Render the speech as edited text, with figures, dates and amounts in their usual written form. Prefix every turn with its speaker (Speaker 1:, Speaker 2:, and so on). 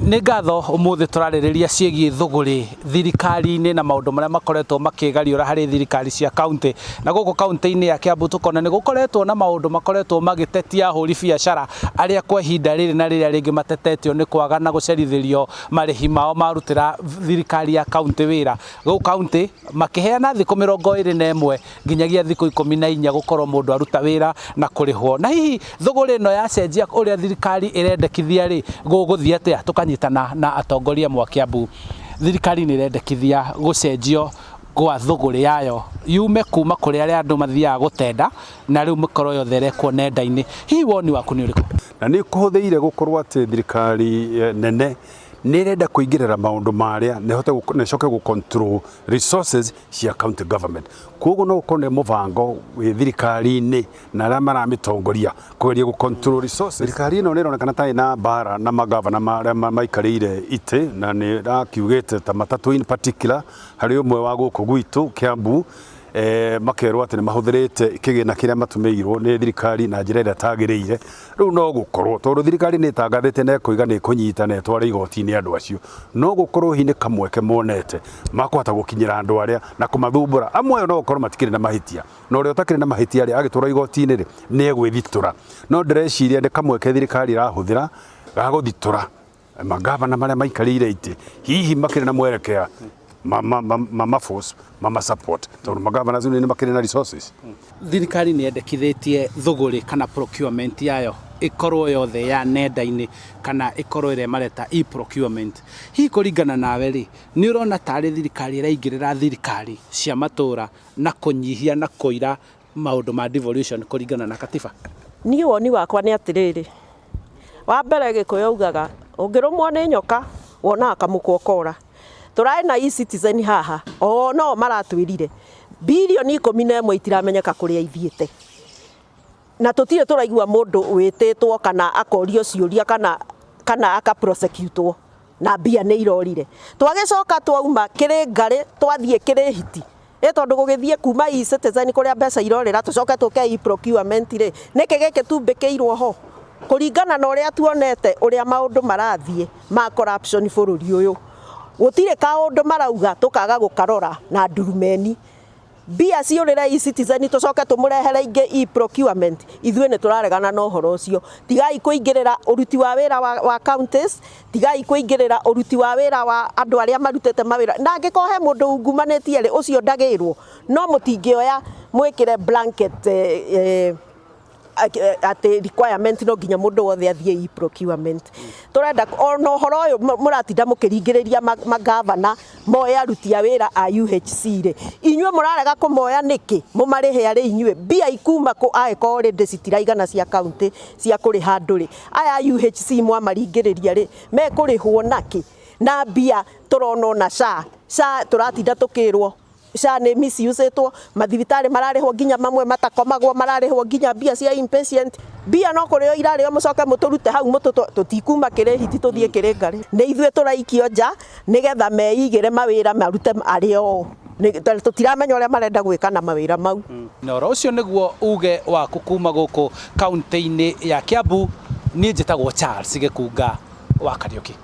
Speaker 1: Nĩ ngatho. Ũmũthĩ tũrarĩrĩria ciĩgiĩ thũgũrĩ thirikari-inĩ na maũndũ marĩa makoretwo makĩgariũra harĩ thirikari cia kaunti. Na gũkũ kaunti-inĩ ya Kiambu tũkona nĩ gũkoretwo na maũndũ makoretwo magĩtetia ahũri biacara arĩa kwa ihinda rĩrĩ na rĩrĩa rĩngĩ matetetio nĩ kwaga na gũcerithĩrio marĩhi mao marutĩra thirikari ya kaunti wĩra. Gũkũ kaunti makĩheana thikũ 21 nginyagia thikũ 14 gũkorwo mũndũ aruta wĩra na kũrĩhwo. Na hihi thũgũrĩ ĩno yacenjia ũrĩa thirikari ĩrendekithia rĩ, gũgũthiĩ atĩa? Tũkanyitana na atongoria amwe a Kiambu. Thirikari nĩ ĩrendekithia gũcenjio gwa thũgũrĩ yayo yume kuma kũrĩ arĩa andũ mathiaga gũtenda na rĩu mĩkorwo yothe ĩrekwo nenda-inĩ. Hihi woni waku nĩ ũrĩkũ?
Speaker 2: Na nĩ kũhũthĩire gũkorwo atĩ thirikari nene nĩ ĩrenda kũingĩrĩra maũndũ marĩa na ĩhote na ĩcoke gũ control resources cia county government. Koguo no gũkorwo nĩ mũbango wĩ thirikari-inĩ na arĩa maramĩtongoria kũgeria gũ control resources. Thirikari ĩno nĩ ĩronekana ta ĩna mbara na magavana marĩa maikarĩire itĩ, na nĩ ĩrakiugĩte ta matatũ in particular, harĩ ũmwe wa gũkũ gwitũ Kiambu, makerwo atĩ nĩ mahũthĩrĩte kĩgĩna kĩrĩa matũmĩirwo nĩ thirikari na njĩra ĩrĩa ĩtagĩrĩire. Rĩu no gũkorwo tondũ thirikari nĩ ĩtangathĩte na ĩkoiga nĩ ĩkũnyita na ĩtware igoti-inĩ andũ acio, no gũkorwo hihi nĩ kamweke monete makũhota gũkinyĩra andũ arĩa na kũmathumbũra. Amwe ao no gũkorwo matikĩrĩ na mahĩtia, na ũrĩa ũtakĩrĩ na mahĩtia rĩ, agĩtwarwo igoti-inĩ rĩ, nĩ egwĩthitũra. No ndĩreciria nĩ kamweke thirikari ĩrahũthĩra ga gũthitũra magavana marĩa maikarĩire itĩ, hihi makĩrĩ na mwerekea mama force mama support, tondũ magavana acio nĩ makĩrĩ na resources.
Speaker 1: Thirikari nĩ yendekithĩtie thũgũrĩ kana procurement yayo ĩkorwo yothe ya nenda-inĩ kana ĩkorwo ĩrĩa mareta e-procurement. Hihi kũringana nawe rĩ, nĩ ũrona tarĩ thirikari ĩraingĩrĩra thirikari cia matũra na kũnyihia na kũira maũndũ ma devolution kũringana na katiba?
Speaker 3: Niĩ woni wakwa nĩ atĩrĩrĩ, wa mbere Gĩkũyũ augaga ũngĩrũmwo nĩ nyoka wonaga kamũkwa ũkora. Tũrarĩ na eCitizen haha, o no maratwĩrire birioni 11 itiramenyeka kũrĩa ithiĩte, na tũtirĩ tũraigua mũndũ wĩtĩtwo kana akorio ciũria kana aka prosecutwo na mbia nĩ irorire. Twagĩcoka twauma kĩrĩ ngarĩ twathiĩ kĩrĩ hiti ĩ, tondũ gũgĩthiĩ kuma eCitizen kũrĩa mbeca irorĩra, tũcoke tũke e-procurement rĩ, nĩkĩ gĩkĩ tumbĩkĩirwo ho? Kũringana na ũrĩa tuonete ũrĩa maũndũ marathiĩ ma corruption bũrũri ũyũ, gũtirĩ kaũndũ marauga tũkaga gũkarora na ndurumeni. Mbia ciũrĩre eCitizen tũcoke tũmũrehere ingĩ e-procurement, ithuĩ nĩ tũraregana na ũhoro ũcio. Tigai kũingĩrĩra ũruti wa wĩra wa counties, tigai kũingĩrĩra ũruti wa wĩra wa andũ arĩa marutĩte mawĩra, na angĩkorwo he mũndũ ungumanĩtie rĩ, ũcio ndagĩrwo, no mũtingĩoya mwĩkĩre blanket atĩ requirement no nginya mũndũ wothe athiĩ e-procurement. Tũrenda ona ũhoro ũyũ mũratinda mũkĩringĩrĩria magavana moe aruti a wĩra a UHC rĩ, inyuĩ mũrarega kũmoya nĩkĩ? Mũmarĩhe arĩ inyuĩ, mbia ikuma kũ angĩkorwo already citiraigana cia county cia kũrĩha andũ rĩ? Aya a UHC mwamaringĩrĩria rĩ, mekũrĩhwo nakĩ? Na mbia tũrona ona SHA, SHA tũratinda tũkĩrwo SHA nĩ misusĩtwo, mathibitarĩ mararĩhwo nginya mamwe matakomagwo, mararĩhwo nginya mbia cia inpatient, mbia no kũrĩo irarĩo, mũcoke mũtũrute hau tũtikuma kĩrĩ hiti tũthiĩ kĩrĩ ngarĩ. Nĩ ithuĩ tũraikio nja nĩgetha meigĩre mawĩra marute arĩ o, tũtiramenya ũrĩa marenda gwĩka na mawĩra mau.
Speaker 1: Na oro ũcio nĩguo uge waku kuma gũkũ kaunti-inĩ ya Kiambu. Niĩ njĩtagwo Charles Gĩkunga wa Kariũki.